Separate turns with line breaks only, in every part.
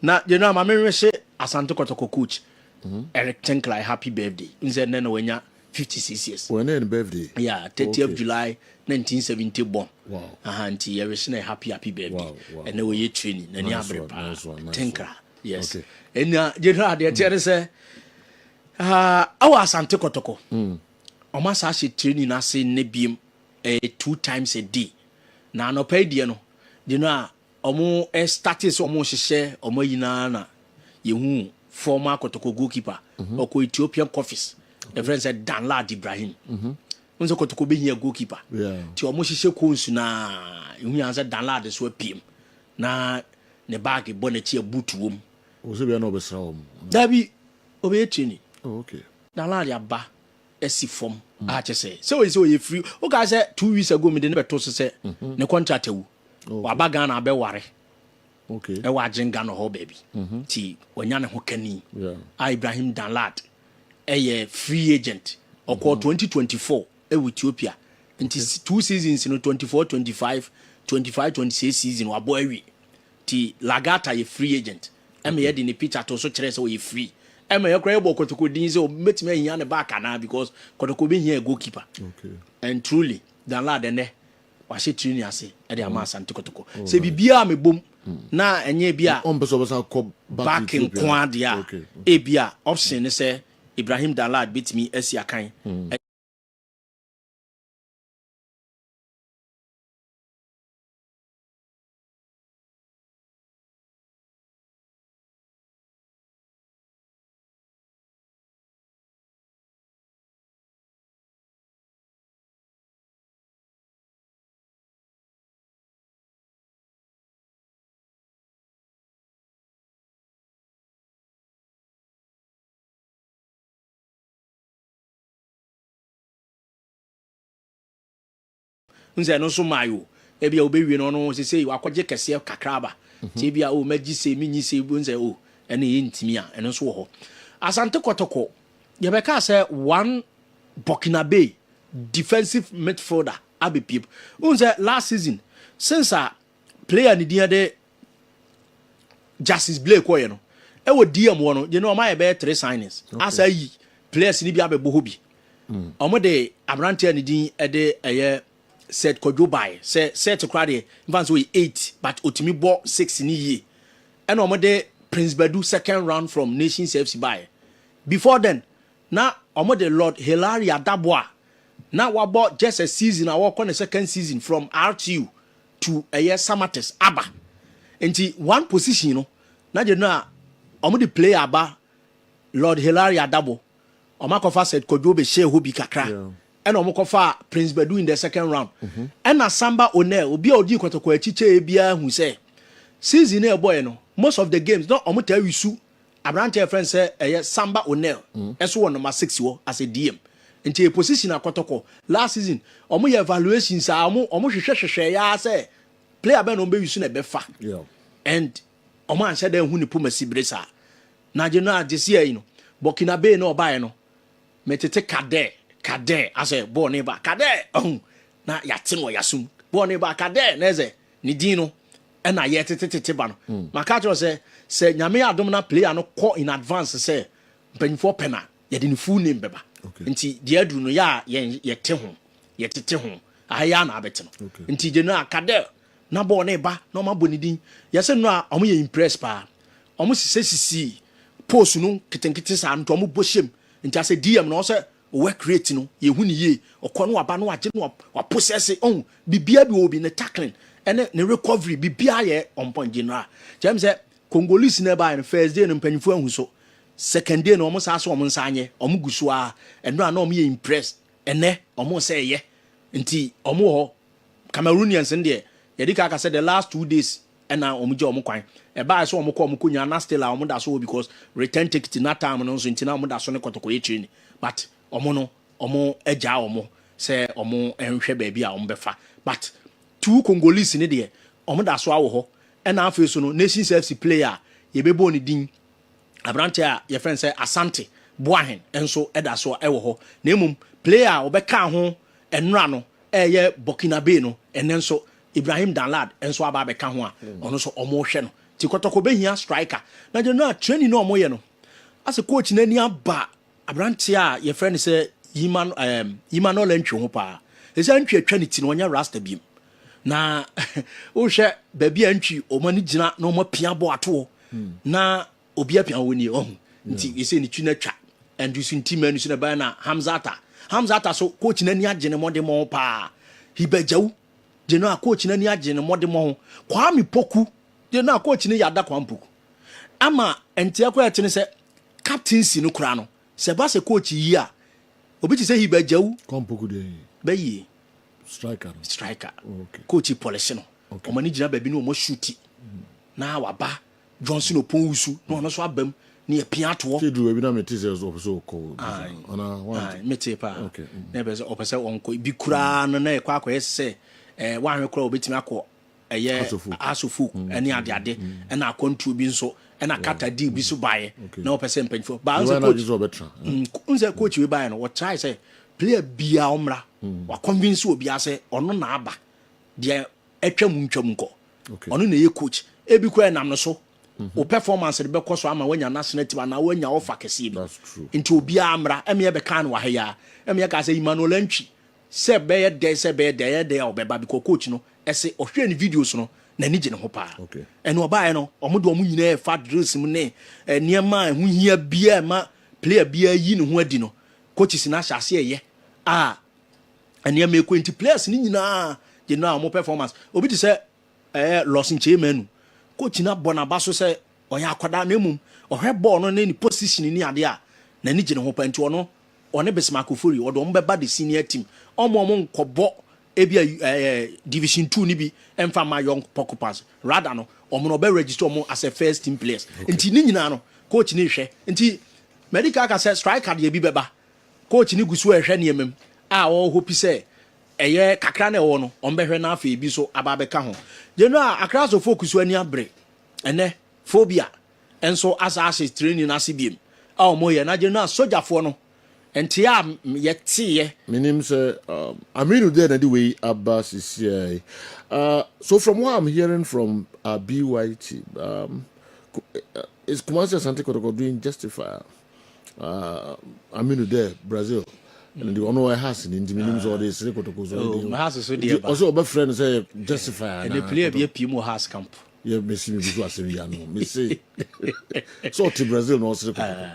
Na General, ma menwehye Asante Kɔtɔkɔ coach Eric Tinkler happy birthday. N sɛ nnɛ na wanya 56 years.
Wɔn ne birthday.
Yeah, 30th July 1970 born. Aha, nti yɛrehye no happy happy birthday. Ɛnɛ wɔyɛ training, n'ani abere paa. Tinkler, yes. Ɛna General, deɛ teɛ ne sɛ awɔ Asante Kɔtɔkɔ ɔmo asa ahyɛ training ase ne biem 2 times a day. Na anɔpa yi deɛ no, deɛ no a ɔmo start sɛ ɔmo hyehyɛ ɔmo nyinaa na yehu former Kɔtɔkɔ goalkeeper ɔkɔ Ethiopian Coffees, the friend sɛ Danlad Ibrahim. N sɛ Kɔtɔkɔ bɛhia goalkeeper nti ɔmo hyehyɛ cones na ehu yan sɛ Danlad so apiem na ne baagi bɔ n'akyi a boot wɔ mu.
Ɔsɛ bia na ɔbɛsra wɔn.
Dabi, ɔbɛyɛ training.
Oh, okay.
Danlad aba asi fam a kyɛ sɛ ɔyɛ sɛ ɔyɛ free. Wokaa sɛ 2 weeks ago mede ne bɛto so sɛ ne contract awu, waba Ghana abɛware ɛwɔ agyen Ghana hɔ baabi nti wanya ne ho kani. A Ibrahim Danlad ɛyɛ free agent, ɔkɔɔ 2024 ɛwɔ Ethiopia nti 2 seasons no, 24 25, 25 26 season wabɔ awie, nti Lagata yɛ free agent. Ɛma yɛde ne picture to so kyerɛ sɛ ɔyɛ free. Ɛma yɛkora yɛbɔ Kɔtɔkɔ din sɛ ɔbɛtumi ahia ne back anaa, because Kɔtɔkɔ bɛhia a goalkeeper. And truly, Danlad ɛnɛ wahyɛ training ase ɛde ama Asante Kɔtɔkɔ sɛ biribiaa mebom na ɛnyɛ bi a
ɔmpɛ sɛ ɔbɛsan kɔ
back
to Ethiopia.
Nko adeɛ a ebi a option ne sɛ Ibrahim Danlad bɛtumi asi akan. N sɛ ɛno nso maa yi o, ebi a obɛwie no, ɔno sese wakɔgye kɛseɛ kakra aba nti ebi a o mɛgye se menyi se bi n sɛ o ɛne yɛ ntumi a, ɛno nso wɔ hɔ. Asante Kɔtɔkɔ yɛbɛka sɛ one Burkinabe defensive midfielder abɛpie n sɛ last season, since a player ne din de Justice Blake kɔɛ no ɛwɔ DM wɔ no yɛn no, ɔmo ayɛ bɛyɛ three signings asa yi players ni bi abɛbɔ hɔ bi. Ɔmo de aberanteɛ ne din ɛde ɛyɛ Seth Kwadwo bae sɛ Seth koraa deɛ nfa nso ɔyɛ eight but otumi bɔ six ni yie. Ɛna ɔmo de Prince Badu second round from Nations FC bae. Before then na ɔmo de Lord Hilary Adaboa na wabɔ just a season a wɔkɔ ne second season from RTU to ɛyɛ Samatex aba. Nti one position no na gye no a ɔmo de player aba, Lord Hilary Adabo. Ɔmo akɔfa Seth Kwadwo bɛhyɛ hɔ bi kakra. Ɛna ɔmo kɔfa Prince Badu in the second round. Ɛna Samba Onel, obi a odi Kɔtɔkɔ akyi kyɛ biara hu sɛ season na ɛbɔɛ no, most of the games na ɔmo taa wisu aberanteɛ fɛn sɛ ɛyɛ Samba Onel ɛso wɔ number 6 wɔ as a DM. Nti a position akɔtɔkɔ last season ɔmo yɛ evaluations a ɔmo hwehwɛ hwehwɛ ya sɛ player bɛn na ɔmo bɛ wisu na ɛbɛfa and ɔmo anhyɛ dɛ ehu ne pomasi bere saa. Na agye no agye si yɛ yi no, Burkina Bay na ɔbaeɛ no, mɛtete kadɛ kadɛ asɛ bɔɔl ne ba kadɛ ɔhun na yate no wɔ yasum bɔɔl ne ba kadɛ na ɛsɛ ne din no ɛna yɛ tetetete ba no. Maka kyerɛ sɛ Nyame yɛ adom na player no kɔ in advance sɛ mpanyinfoɔ pɛ na yɛde ne full name bɛba. Nti deɛ aduru no yɛ a yɛn yɛte ho yɛtete ho aha yɛ ana abɛte no. Nti gye no a kadɛ na bɔɔl ne ba na ɔmo abɔ ne din yɛsɛ no a ɔmo yɛ impress paa. Ɔmo sisɛ sisi post no nketenkete saa nti ɔmo bɔ hyɛm. Nti asɛ DM na ɔsɛ work rate no yɛhu ne yie, ɔkɔ no waba no wagye no wapossess ɔhu bibia bi wɔ bi ne tackling ɛne ne recovery bibia yɛ on point. General, kyerɛ mi sɛ Congolese na ɛbaayɛ no, first day no mpanyinfoɔ ahu so, second day no ɔmo saa so ɔmo nsa anyɛ ɔmo gu so a ɛno a na ɔmo yɛ impress. Ɛnɛ ɔmo sɛ ɛyɛ nti ɔmo wɔ hɔ. Cameroonians no deɛ, yɛde ka aka sɛ the last 2 days ɛna ɔmo gye ɔmo kwan ɛbaa sɛ ɔmo kɔ ɔmo kɔ nya na still a ɔmo da so wɔ because return ticket na time no nso nti na ɔmo da so ne Kɔtɔkɔ yɛ training, but ɔmo no ɔmo agya ɔmo sɛ ɔmo nhwɛ baabi a ɔmo bɛfa. But two Congolese ne deɛ, ɔmo da so awɔ hɔ. Ɛna afei so no, Nations FC player a yɛbɛbɔ ne din, aberanteɛ a yɛfrɛ no sɛ Asante Boahen nso ɛda so ɛwɔ hɔ. Na mmom player a ɔbɛka ho ɛnora no ɛyɛ Burkinabe no, ɛnɛ nso Ibrahim Danlad nso aba abɛka ho a ɔno nso ɔmo hwɛ no. Ti Kɔtɔkɔ bɛhia striker. Na gye no a, training no a ɔmoyɛ no, asɛ coach n'ani aba aberanteɛ a yɛfrɛ no sɛ Yiman Emmanuel Antwi ho paa. Ɛsɛ Antwi atwa ne ti no, ɔnyɛ rasta biem. Na wohwɛ baabi a Antwi ɔmo ani gyina na ɔmo apia bɔ atoɔ na obi apia wɔ nie ɔho nti yɛsɛ ne twi no atwa ɛndu so nti manu so na ɛbɛyɛ. Na Hamzata, Hamzata so, coach n'ani agye ne mmɔde mmɔ paa. Hibagyawu gye no a, coach n'ani agye ne mmɔde mmɔ ho. Kwame Poku gye no a, coach no yɛ ada Kwame Poku ama ntia koraa. Ɛte ne sɛ captaincy no koraa no, sɛ ɛba sɛ coach yi a, obi te sɛ Hibagyawu.
Kɔmpoku deɛ?
Bɛyie.
Striker no?
Striker.
Oh, okay.
Coach polish no. Ɔmo ani gyina baabi na ɔmo shoot na waba. Johnson Opon Wusu na ɔno nso aba mu ne yɛ pia atoɔ.
Sɛ duru baabi na mete sɛ ɔpɛ sɛ ɔkɔ anaa
Aye, mete paa.
Okay.
Na ɛpɛ sɛ ɔpɛ sɛ ɔnkɔ bi koraa no, na ɛkɔ akɔyɛ sɛ woahwɛ koraa, wɔbɛtumi akɔ ɛyɛ
Asofo.
Asofo ɛne adeade, ɛna akɔntuo bi nso, ɛna kata deal bi so baeɛ na wɔpɛ sɛ mpanyinfoɔ baa
Ɛwɔ
sɛ
na
coach
agye sɛ ɔbɛtena.
N sɛ coach wei baeɛ no, wɔtrae sɛ player biaa ɔmmra, waconvince obiaa sɛ ɔno na aba deɛ, atwa mu ntwa mu nkɔ. Ɔno na ɛyɛ coach. Ebi koraa ɛnam no so o, performance de bɛkɔ so ama wanya national team anaa wanya ɔfa kɛseɛ bi.
That's true.
Nti obiara mmra. Ɛmi yɛbɛka no wɔ ha yi a, ɛmi yɛka sɛ Emmanuel Antwi sɛ bɛyɛ dɛ, sɛ bɛyɛ dɛ, ɛyɛ dɛ a ɔbɛba, because coach no ɛsɛ ɔhwɛ ne videos no, n'ani gye ne ho paa. Ɛna ɔbaeɛ no, ɔmo de ɔmo nyinaa ɛfa drills mu ne nneɛma a ɛho hia biara ɛma player biara yi ne ho adi no, coaches no ahyɛ ase ɛyɛ a nneɛma ekɔ. Nti players ne nyinaa gye no a, ɔmo performance, obi te sɛ ɛyɛ Lɔsin Kyemanu, coach no abɔ n'aba so sɛ ɔyɛ akwadaa na emom ɔhwɛ bɔɔl no ne ne position ne adeɛ a, n'ani gye ne ho pa. Nti ɔno ɔne Bismarck Ofori, ɔde ɔmo bɛba the senior team. Ɔmo nkɔbɔ ebi a division two ni bi ɛnfa ma Young Porcupines. Rather no, ɔmo no ɔbɛ register ɔmo as a first team players. Nti ne nyinaa no, coach ne hwɛ. Nti medical aka sɛ striker deɛ bi bɛba. Coach ne gu so ɛhwɛ nneɛma mu a ɔwɔ hope sɛ ɛyɛ kakra na ɛwɔ no, ɔmbɛhwɛ na afei bi so aba abɛka ho. Gyenu a Accra so folk so ani abere. Ɛnɛ phobia nso asa ahyɛ training n'ase biem a ɔmo yɛ. Na gyenu a sogyafoɔ no nte a yɛteeɛ.
Menim sɛ Aminu there na de wei aba sisiai. So from what I'm hearing from BYT, is Kumasi Asante Kotoko doing justify? Aminu there, Brazil. And the ɔno ɔyɛ Hearts ni, nti menim sɛ ɔde sere Kotoko so.
Oh, Hearts so deɛ ba.
Ɔsɛ ɔbɛfrɛ no sɛ justify.
Ɛnɛ player bi apue mu wɔ Hearts camp.
Yɛ mesi mi bi so asɛm yi ano mesi sɛ ɔte Brazil na ɔsere Kotoko,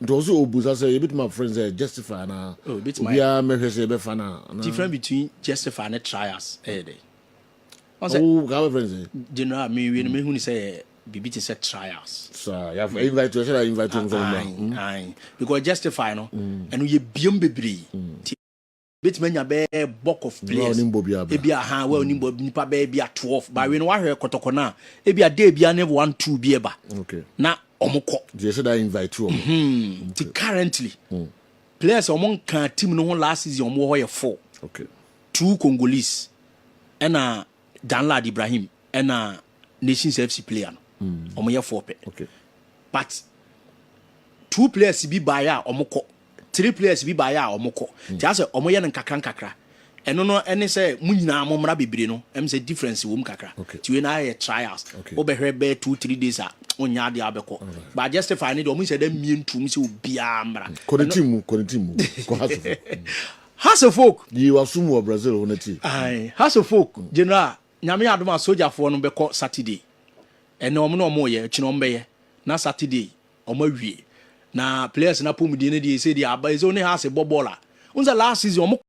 nti ɔsɛ ɔbusa sɛ yɛbɛtumi afrɛ no sɛ justify anaa?
Oh, ebɛtumi ayɛ.
Obiara mɛhwɛ sɛ yɛbɛfa no a anaa?
Difference between justify ne trials ɛyɛ dɛ ɔn sɛ
Oh, ka bɛfrɛ no sɛ
general mewie no, mehu ne sɛ yɛ biribi te sɛ trials.
Saa yɛafa invite, ɛhyɛ da invite wɔn sɛ ɔmmra.
Aye, because justify no, ɛno yɛ biem bebree nti bɛtumi anya bɛyɛ bulk of players.
Onim bɔ biara bra.
Ebi aha wa onim bɔ nipa bɛyɛ bi a 12 baawe no, wahwɛ Kɔtɔkɔ no a, ebi a day bia ne one two bi ɛba na ɔmo kɔ.
Nti yɛhyɛ da invite wɔn.
Nti currently players a ɔmo nka team no ho last season, ɔmo wɔ hɔ yɛ four. Two Congolese ɛna Danlad Ibrahim ɛna Nations FC player no, ɔmo yɛ four pɛ. But two players bi baeɛ a ɔmo kɔ, three players bi baeɛ a ɔmo kɔ. Nti asɛ ɔmo yɛ no nkakra nkakra. Ɛno no ɛne sɛ mo nyinaa mo mmra bebree no, ɛm sɛ difference wɔ mu kakra. Nti wei na ayɛ trials. Wobɛhwɛ bɛyɛ 2-3 days a, wonya adeɛ abɛkɔ. But justify ne deɛ, ɔmo sɛ dɛ mmie ntum sɛ obiara mmra.
Kɔ ne team mu, kɔ ne team mu, kɔ Hearts of Oak.
Hearts of Oak.
Yi wasum wɔ Brazil hɔ n'akyi.
Aye, Hearts of Oak general, Nyame adom a, sogyafoɔ no bɛkɔ Saturday. Ɛnɛ ɔmo na ɔmo yɛ akyi na ɔmo bɛyɛ na Saturday ɔmo awie. Na players na pɔmuden no deɛ, ɛsɛ deɛ aba ɛsɛ ɔne Hearts bɔ bɔɔl a, n sɛ last season ɔmo